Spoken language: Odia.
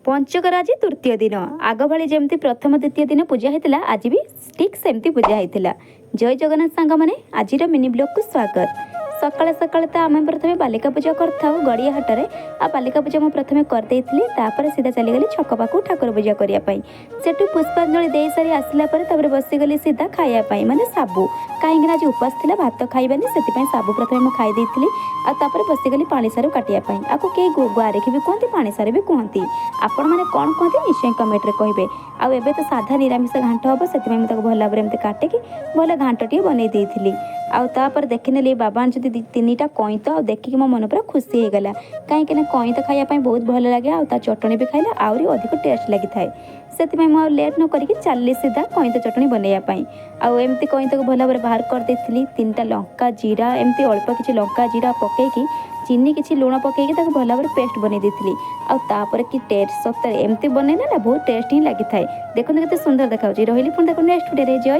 ପଞ୍ଚକର ଆଜି ତୃତୀୟ ଦିନ। ଆଗ ଭଳି ଯେମିତି ପ୍ରଥମ, ଦ୍ୱିତୀୟ ଦିନ ପୂଜା ହେଇଥିଲା, ଆଜି ବି ଠିକ୍ ସେମିତି ପୂଜା ହେଇଥିଲା। ଜୟ ଜଗନ୍ନାଥ ସାଙ୍ଗମାନେ, ଆଜିର ମିନି ବ୍ଲଗ୍କୁ ସ୍ୱାଗତ। ସକାଳେ ସକାଳେ ତ ଆମେ ପ୍ରଥମେ ବାଲିକା ପୂଜା କରିଥାଉ ଗଡ଼ିଆହାଟରେ। ଆଉ ବାଲିକା ପୂଜା ମୁଁ ପ୍ରଥମେ କରିଦେଇଥିଲି। ତାପରେ ସିଧା ଚାଲିଗଲି ଛକ ପାଖକୁ ଠାକୁର ପୂଜା କରିବା ପାଇଁ। ସେଠୁ ପୁଷ୍ପାଞ୍ଜଳି ଦେଇ ସାରି ଆସିଲା ପରେ ତାପରେ ବସିଗଲି ସିଧା ଖାଇବା ପାଇଁ, ମାନେ ସାବୁ। କାହିଁକିନା ଆଜି ଉପାସ ଥିଲା, ଭାତ ଖାଇବାନି, ସେଥିପାଇଁ ସାବୁ ପ୍ରଥମେ ମୁଁ ଖାଇ ଦେଇଥିଲି। ଆଉ ତାପରେ ବସିଗଲି ପାଣି ସାରୁ କାଟିବା ପାଇଁ। ଆକୁ କେହି ଗୁଆରେଖି ବି କୁହନ୍ତି, ପାଣି ସାରୁ ବି କୁହନ୍ତି। ଆପଣମାନେ କ'ଣ କୁହନ୍ତି, ନିଶ୍ଚୟ କମେଣ୍ଟରେ କହିବେ। ଆଉ ଏବେ ତ ସାଧା ନିରାମିଷ ଘାଣ୍ଟ ହେବ, ସେଥିପାଇଁ ମୁଁ ତାକୁ ଭଲ ଭାବରେ ଏମିତି କାଟିକି ଭଲ ଘାଣ୍ଟଟିଏ ବନେଇ ଦେଇଥିଲି। ଆଉ ତାପରେ ଦେଖିନେଲି ବାବା ଆଣିଛନ୍ତି ଦି ତିନିଟା କଇଁତ। ଆଉ ଦେଖିକି ମୋ ମନ ପୁରା ଖୁସି ହେଇଗଲା, କାହିଁକିନା କଇଁତ ଖାଇବା ପାଇଁ ବହୁତ ଭଲ ଲାଗେ ଆଉ ତା ଚଟଣି ବି ଖାଇଲେ ଆହୁରି ଅଧିକ ଟେଷ୍ଟ ଲାଗିଥାଏ। ସେଥିପାଇଁ ମୁଁ ଆଉ ଲେଟ୍ ନ କରିକି ଚାଲିଲି ସିଧା କଇଁତ ଚଟଣି ବନେଇବା ପାଇଁ। ଆଉ ଏମିତି କଇଁତକୁ ଭଲ ଭାବରେ ବାହାର କରିଦେଇଥିଲି। ତିନିଟା ଲଙ୍କା, ଜିରା, ଏମିତି ଅଳ୍ପ କିଛି ଲଙ୍କା, ଜିରା ପକେଇକି, ଚିନି, କିଛି ଲୁଣ ପକେଇକି ତାକୁ ଭଲ ଭାବରେ ପେଷ୍ଟ ବନେଇ ଦେଇଥିଲି। ଆଉ ତାପରେ କି ଟେଷ୍ଟ! ସତରେ ଏମିତି ବନେଇଲେ ନା ବହୁତ ଟେଷ୍ଟ ହିଁ ଲାଗିଥାଏ। ଦେଖନ୍ତୁ କେତେ ସୁନ୍ଦର ଦେଖାଯାଉଛି। ରହିଲି, ପୁଣି ଦେଖନ୍ତୁ ନେକ୍ସଟ ଭିଡ଼ିଓରେ। ଜୟ